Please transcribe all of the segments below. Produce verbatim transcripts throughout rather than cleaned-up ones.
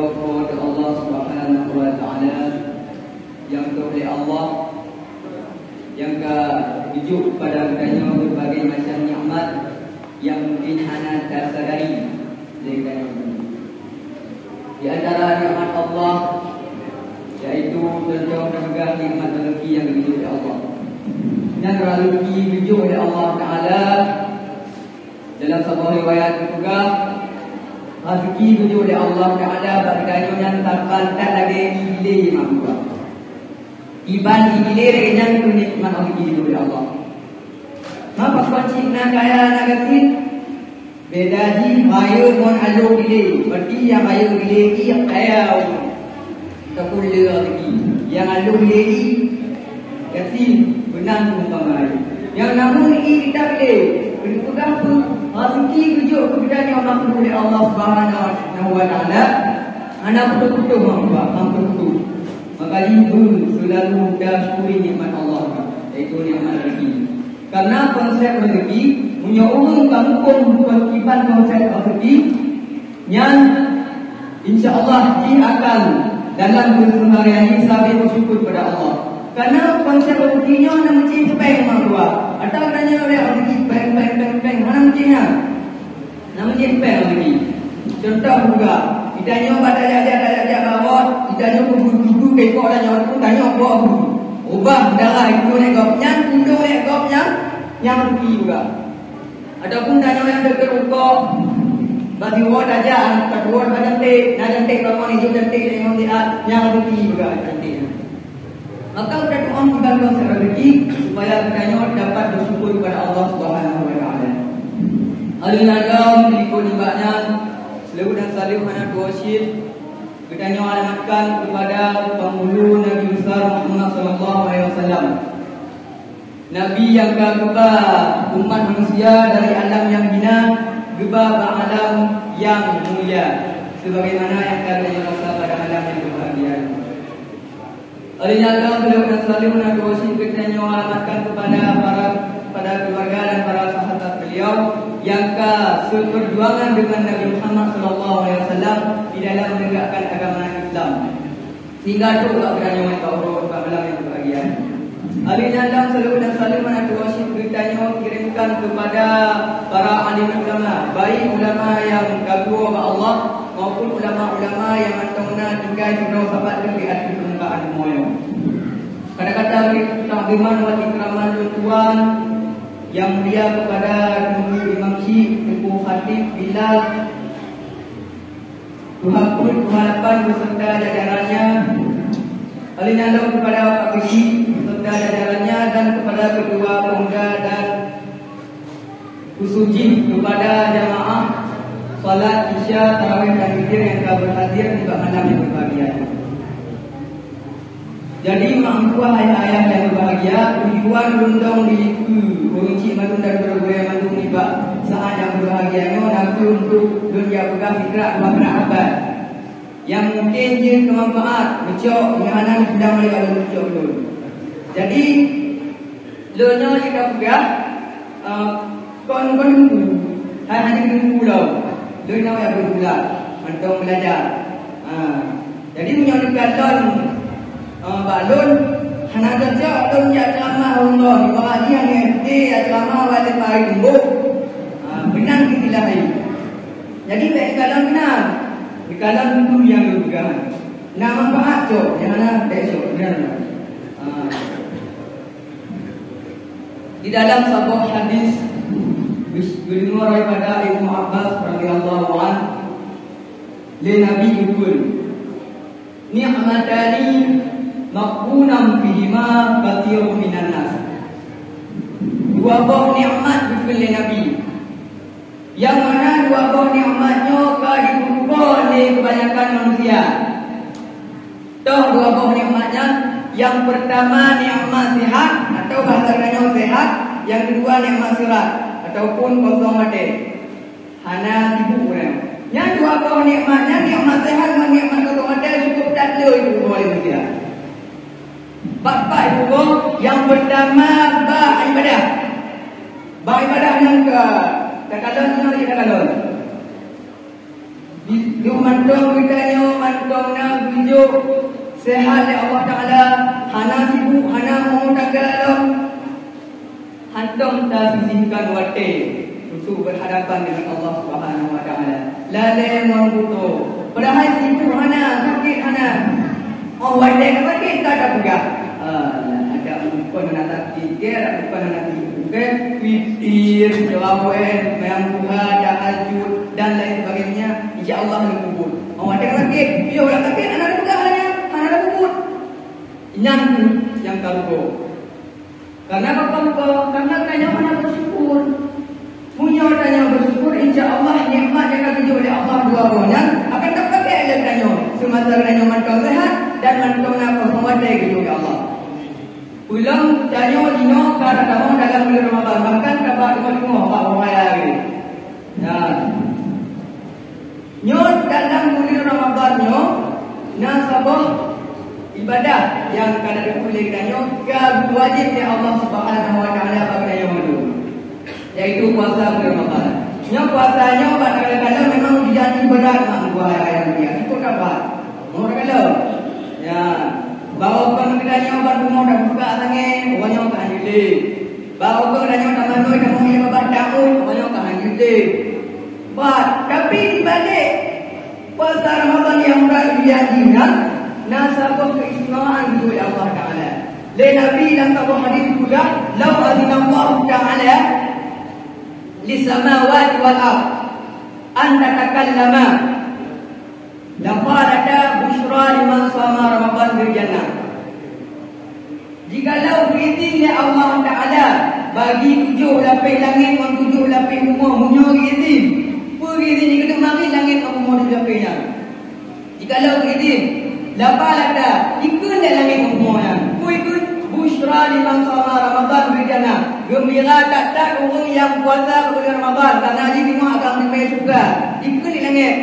Syukur keu Allah Subhanahu wa Taala nyang trok lé Allah nyang ka geujok keupada geutanyoe berbagai macam nikmat nyang mungkin hana tasadari lé geutanyoe. Di antara nikmat Allah yaitu contoh teupeugah nikmat rezeki nyang geujok lé Allah. Nyang rezeki geujok lé Allah Taala. Dalam saboh riwayat geupeugah, rezeki geujok lé Allah Taala bak geutanyoe nyan saban that lagèe ié dilèe mak buah. Kiban ié dilèe lagèe nyan keuh nikmat rezeki geujok lé Allah. Maka pakon cit na kaya na gasien, beda jih rayeuk ngon along dilèe. Berarti nyang rayeuk dilèe nyan kaya ureueng. Ataupun le rezeki. Nyang along dilèe gasien, meunan umpama nyan. Nyang namun ié kitab lé, geupeugah peue, rezeki geujok keu geutanyoe makhluk lé Allah Subhanahu wa Taala, hana putôh-putôh mak buah, hana putôh-putôh. Maka jih beu seulalu tasyukuri nikmat Allah, yaitu nikmat rezeki. Karena konsep rezeki, meunyoe ureueng ka muphom kiban konsep rezeki, nyan, insya Allah, jih akan dalam keseharian jih sabe bersyukur kepada Allah. Karena konsep rezeki nyoe na meucit péng mak buah. Atawa geutanyoe lé rezeki péng, péng, péng, péng, hana meucit nyan. Na meucit péng rezeki. Contoh juga, geutanyoe bak tajak-jak, tajak-jak bak rot, geutanyoe kubu-kubu keu ikok tanyoe, tanyoe bawa kubu. Ubah darah itu lé gob nyan, tulông lé gob nyan, nyang rezeki juga. Ataupun tanyoe nyang deukeue rukok, bak siwoe tajak, ka tuwoe ka cantik, na cantik bangon, ijo cantik, ngon siat, nyang rezeki juga cantik. Maka udah doa mudahkan rezeki supaya geutanyoe dapat bersyukur kepada Allah Subhanahu wa Taala. Alun nyan lom, di likot nibak nyan, seulaweuet dan salam hana tuwoe cit geutanyoe alamatkan kepada Penghulu Nabi Besar Muhammad sallallahu alaihi wasallam. Nabi nyang ka geuba umat manusia dari alam nyang hina geuba bak alam nyang mulia, sebagaimana nyang ka geutanyoe rasa pada malam nyang berbahagia nyoe. Óh lheueh nyan lom, seulaweuet dan salam hana tuwoe cit geutanyoe alamatkan kepada para, pada keluarga dan para sahabat beliau nyang ka seperjuangan dengan Nabi Muhammad sallallahu alaihi wasallam di dalam menegakkan agama Islam. Sehingga trok bak geutanyoe bak uroe bak malam nyang berbahagia. Óh lheueh nyan lom, seulaweuet dan salam hana tuwoe cit geutanyoe kirimkan kepada para alim ulama, baik ulama nyang ka geuwoe bak Allah maupun ulama-ulama nyang mantong na tinggai sidroe sabat teuk di ateueh permukaan bumoe nyoe. Kata-kata beri takziman wal ikraman lôn tuan nyang mulia kepada Teungku Imam Syik, Teungku Khatib Bilal, Tuha Peuet, Tuha Lapan beserta jajarannya, óh lheueh nyan lom kepada Pak Geuchik beserta jajarannya dan kepada Ketua Pemuda dan khusus jih kepada jamaah salat Isya, Tarawih dan Witir nyang ka berhadir di bak malam nyang berbahagia nyoe. Jadi, mak meutuah, ayah-ayah nyang berbahagia, tujuan rundong di likot ureueng chik mandum dan gurée-gurée mandum nibak saat nyang berbahagia nyoe na kheueh untuk lôn jak peugah sikrak dua krak habat nyang mungken jeuet keu manfaat, meucok nyang hana geupeudong lé ulôn meucok lôn. Jadi, lôn nyoe jeuet ka peugah, eh, kon, kon teungku, hai hana teungku lom. Lôn nyoe jak beutula, mantong beulajar. Ha. Jadi, meunyoe neukalon, eh, bak lôn, hana cocok lôn jak ceuramah ureueng lom, ibarat jih aneuk S D jak ceuramah bak leupah hai tumbok. Ha, meunan istilah nyan. Jadi, bèk neukalon meunan. Neukalon peue nyang lôn peugah. Na manfaat cok, nyang hana bèk cok. Meunan. Ha. Di dalam saboh hadis geudeungoe daripada Ibnu Abbas radhiyallahu anh, lé Nabi geukheun, "Ni'matani maghbunun fihima katsirun minan nas." Dua boh nikmat geukheun lé Nabi. Nyang mana dua boh nikmat nyoe ka jipeurugoe lé keubanyakan manusia. Toh dua boh nikmat nyan, nyang peurtama nikmat sihat, atau bahasa geutanyoe sehat, nyang keudua nikmat sirat, ataupun kosong maté. Hana sibuk ureueng. Nyan dua boh nikmat nyan, nikmat sihat ngon nikmat kosong maté cukôp that le jipeurugoe lé manusia. Bak-bak ibugoe, nyang peurtama bak ibadah. Bak ibadah nyang ka takalon, nyang ka takalon. Di, di mantong geutanyoe man-, Droeneuh geujok seuhat lé Allah Taala, hana sibuk, hana meurumoh tangga lom. Hantom tasisihkan watée untuk berhadapan dengan Allah Subhanahu wa Taala. Lalée ngon butoe, padahai sibuk hana, sakét hana. Oh, watée ka sakét ka tapeugah, "Ah, ada bukan hana sakét, ke, ada bukan hana sibuk, ke." Witir, terawih, seumbahyang duha, tahajud, dan lain sebagainya, insya Allah leumpah. Oh, watée ka sakét, yoh, ka sakét, hana tapeugah hana, hana tapeugah. Nyan tu nyang ka rugoe. Karena apa rugoe? Karena tanyoe hana bersyukur. Meunyoe tanyoe bersyukur, insya Allah nikmat nyang ka geujok lé Allah dua boh nyan akan tapakék lé tanyoe seumasa tanyoe mantong sehat dan mantong na kosong watée geujok lé Allah. Peulom tanyoe jinoe ka tatamong dalam buleuen Ramadhan, bahkan ka bak teungoh-teungoh bak raya lagée. Nyan. Nyoe dalam buleuen Ramadhan nyoe na saboh ibadah nyang ka na teupeue lé geutanyoe ka geuwajéb lé Allah Subhanahu wa Taala bak geutanyoe mandum, yaitu puasa buleuen Ramadhan. Nyoe puasa nyoe bak takalon-kalon memang ujian nyang brat mak buah ayah mulia. Ikot dapat. Mau takalon. Ya. Bahwa kon geutanyoe ban rumoh dak buka sangai, pokoknya ka hanjeuet. Bahwa kon geutanyoe tamanoi tamoh nyang babah daun, pokoknya ka hanjeuet. Bah, tapi di balik puasa Ramadan nyang brat ujian jih nyan, na saboh keistimewaan geubri Allah Taala. Lé Nabi lam saboh hadis geupeugah, "Lau azinallahu Taala lis samawati wal ard an tatakallama, laqalata busyra liman shama Ramadan bil jannah." Jikalau geuidhin lé Allah Taala bagi tujoh lapéh langét ngon tujoh lapéh bumoe, meunyoe geuidhin, peue geuidhin jikeuneuk marit langét ngon bumoe tujoh lapéh nyan? Jikalau geuidhin, laqalata, jikheun lé langét ngon bumoe nyan. Peue jikheun? Busyra liman shama Ramadan bil jannah. Geumbira that-that ureuëng nyang puasa buleuen Ramadan, karena jih teungoh akan meuteumé syeuruga. Jikheun lé langét.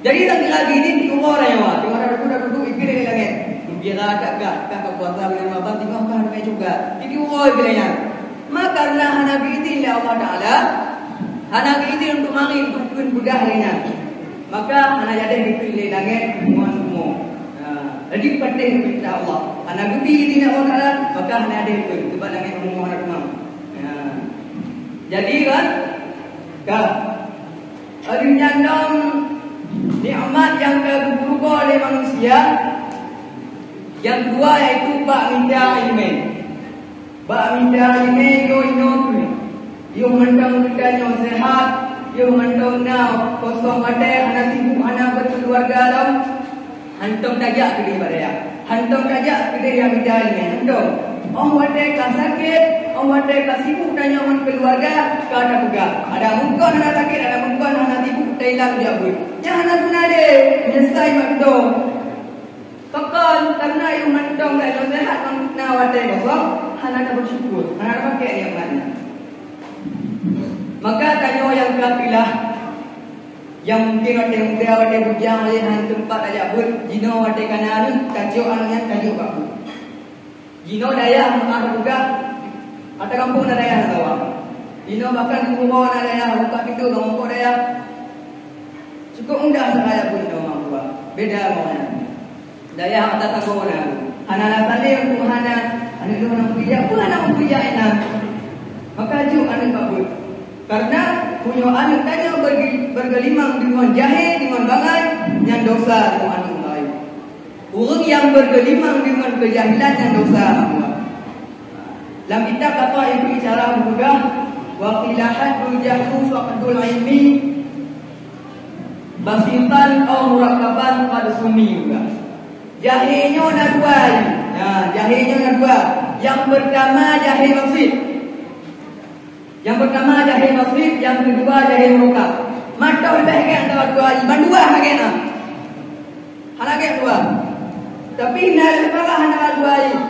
Jadi, nyang kira gini di uroe nyoe, teungoh taduek-duek ikeu di langét. Geumbira that-that, ka puasa buleuen Ramadan, teungoh ka meuteumé syeuruga. Jadi, uroe geuh nyan. Maka, karena hana geuidhin lé Allah Taala, hana geuidhin untuk marit, untuk kheun peugah lé nyan. Maka, hana jadeh dikheun lé langét ngon bumoe. Nah, jadi, patéh peurintah Allah. Hana geubri idhin lé Allah Taala, maka hana jadeh dikheun. Sebab langét ngon bumoe hana teuma. Nah. Jadi, kan? Ka. Lheueh nyan lom nikmat nyang ka geupeurugoe lé manusia, nyang keudua yaitu bak mita ileumèe. Bak mita ileumèe nyoe inoe keuh. Yoh mantong geutanyoe seuhat, yoh mantong na kosong watèe, hana sibuk, hana beukeuluwarga lom. Hantom tajak keudeh bak dayah. Hantom tajak keudeh nyang mita ileumèe. Hantom. Óh watèe ka sakét, óh watèe ka sibuk tanyoe ngon keuluwarga, ka tapeugah. Ada mungkon hana sakét, ada mungkon hana sibuk, tailang jak beuet. Nyan hana guna deh. Meunyeusai mak keudong. Pakon, karena yôh mantong gata nyoe seuhat ngon na watèe kosong, hana tabeusyukur, hana tapakék nikmat nyan. Maka tanyoe nyang ka pilah, nyang mungken watèe muda, watèe bujang, watèe hana teumpat tajak beuet, jinoe watèe ka na aneuk, tacok aneuk nyan tajok bak beuet. Jinoe dayah meu'ah peugah, ata gampông na dayah na sawa. Jinoe bahkan di uroe na dayah, buka pintoe bak mongkok dayah. Cukôp mudah sagai beuet jinoe mak buah. Beda ngon nyan. Dayah ata sagoe na. Hana na saleuem pun hana, aneuk lôn hana meukeurija, peue hana meukeurija inan. Maka jok aneuk bak beuet. Karena meunyoe aneuk tanyoe berge-, bergelimang deungon jahé, deungon bangai, nyan dosa deungon aneuk laén. Ureueng nyang bergelimang deungon keujahilan nyan dosa, mak buah. Lam kitab Lataiful Isyarah geupeugah, "Wa qila haddul jahli faqdul ilmi basitan aw murakkaban qad sumi," geupeugah. Jahé nyoe na dua, ya, jahé nyoe na dua. Nyang peurtama jahé basit. Nyang peurtama jahé basit, nyang keudua jahé murakkab. Mantong leubeh gét antara dua jih, bandua hana gét na. Hana gét dua. Tapi na leubeh parah antara dua jih.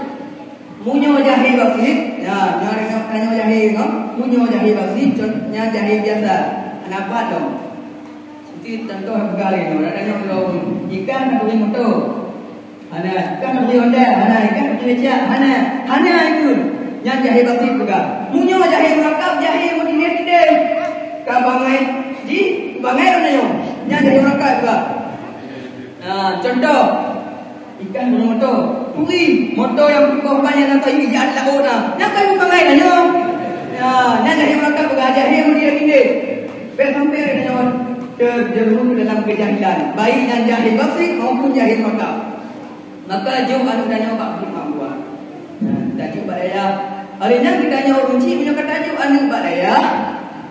Meunyoe jahé basit, ya, nyoe tanyoe jahé nyoe. Meunyoe jahé basit, con-, nyan jahé biasa. Hana pat lom. Seperti contoh peugah lé nyoe, na tanyoe lom, ikan na bri moto. Hana, ikan na bri Honda, hana, ikan na bri becak, hana, hana ikut. Nyan jahé basit peugah. Meunyoe jahé murakkab, jahé meutindéh-tindéh. Ka bangai, ji, bangai lom nyoe. Nyan jahé murakkab peugah. Nah, Contoh, ikan bermotor, turi, motor nyang peukoh ban nyang na kayu ijak di laôt na. Nyang kayu bangai tanyoe. Ya, nyan jahé meuraka peugah jahé meudeh gindéh. Bèk sampai tanyoe terjerumus dalam kejahilan, baik nyang jahé basit maupun jahé meuraka. Maka jok aneuk tanyoe bak geuh mak buah. Nah, tajok bak dayah. Hari nyan geutanyoe ureueng chik meunyoe ka tajok aneuk bak dayah,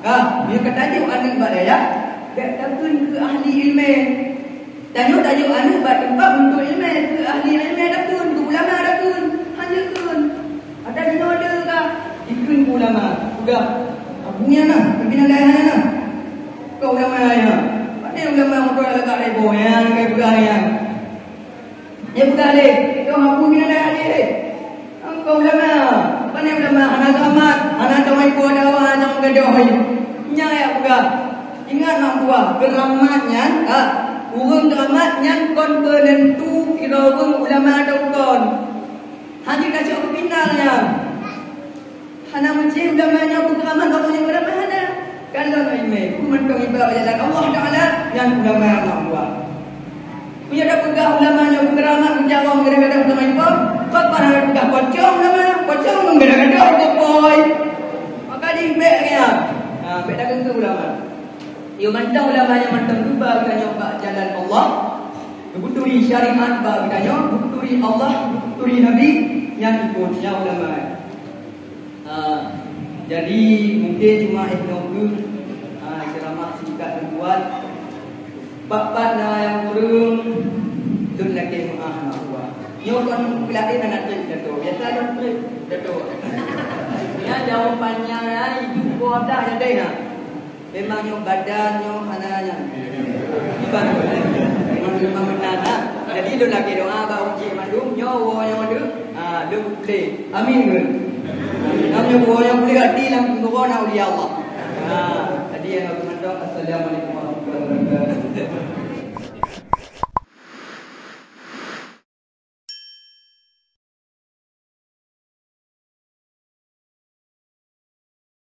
ka, meunyoe ka tajok aneuk bak dayah, bèk takheun keu ahli ileumèe. Tanyoe tajok aneuk bak teumpat meuntuek ileumèe, keu ahli ileumèe takheun, keu ulama takheun, hana kheun. Ada jinoe le ka, dikheun keu ulama, peugah, "Abu nyan na, pimpinan dayah nyan na." Keu ulama nyan. Pane ulama moto lagak dai boh nyan, kai peugah nyan. Dia peugah lé, "Keu abu pimpinan dayah lé." Engkau ulama, pane ulama hana keramat, hana tamai po dawa, hana tamai gadoh. Nyan ya peugah. Ingat mak buah, keramat nyan, ha, ureueng keramat nyan kon peunentu sidroe ureueng ulama atau kon. Hana tacok keu pinang nyan. Hana meucéh ulama nyoe keu keramat, bak ureueng keramat hana. Kalau nak imé, ku mantong iba bak jalan Allah Taala, nyan ulama mak buah. Meunyoe tapeugah ulama nyoe keu keramat, meujaroe, meugadang-gadang ulama ipa, kon hana peugah pocong ulama, pocong meugadang-gadang pokoi. Maka di bèk nyan. Ha, bèk takheun keu ulama. Yo mantong ulama nyang mantong geuba geutanyoe bak jalan Allah, geupeuturi syariat bak geutanyoe, geupeuturi Allah, geupeuturi Nabi, nyan ikot nyan ulama. Ha, jadi mungkin cuma eh nyoe keuh, ha, ceramah singkat dan kuat. Pat-pat na nyang kureueng, lôn lakèe meu'ah mak buah. Nyoe kon peulaén hana trép pidato. Biasa lôn trép pidato. Nyan jawaban nyan, ha, ibu boh dah jadi na. Memang nyoe badan nyoe hana nyan. Bukan. Memang, memang beuna na. Jadi lôn lakèe doa bak ureueng chik mandum, nyoe woe nyoe deuh, ha, lôn peuplè. Amin ke? Amin. Nyoe woe nyoe peuplè hati lam geurugoe na ulia Allah. Ha, jadi nyang lôn mantong, assalamualaikum warahmatullahi wabarakatuh.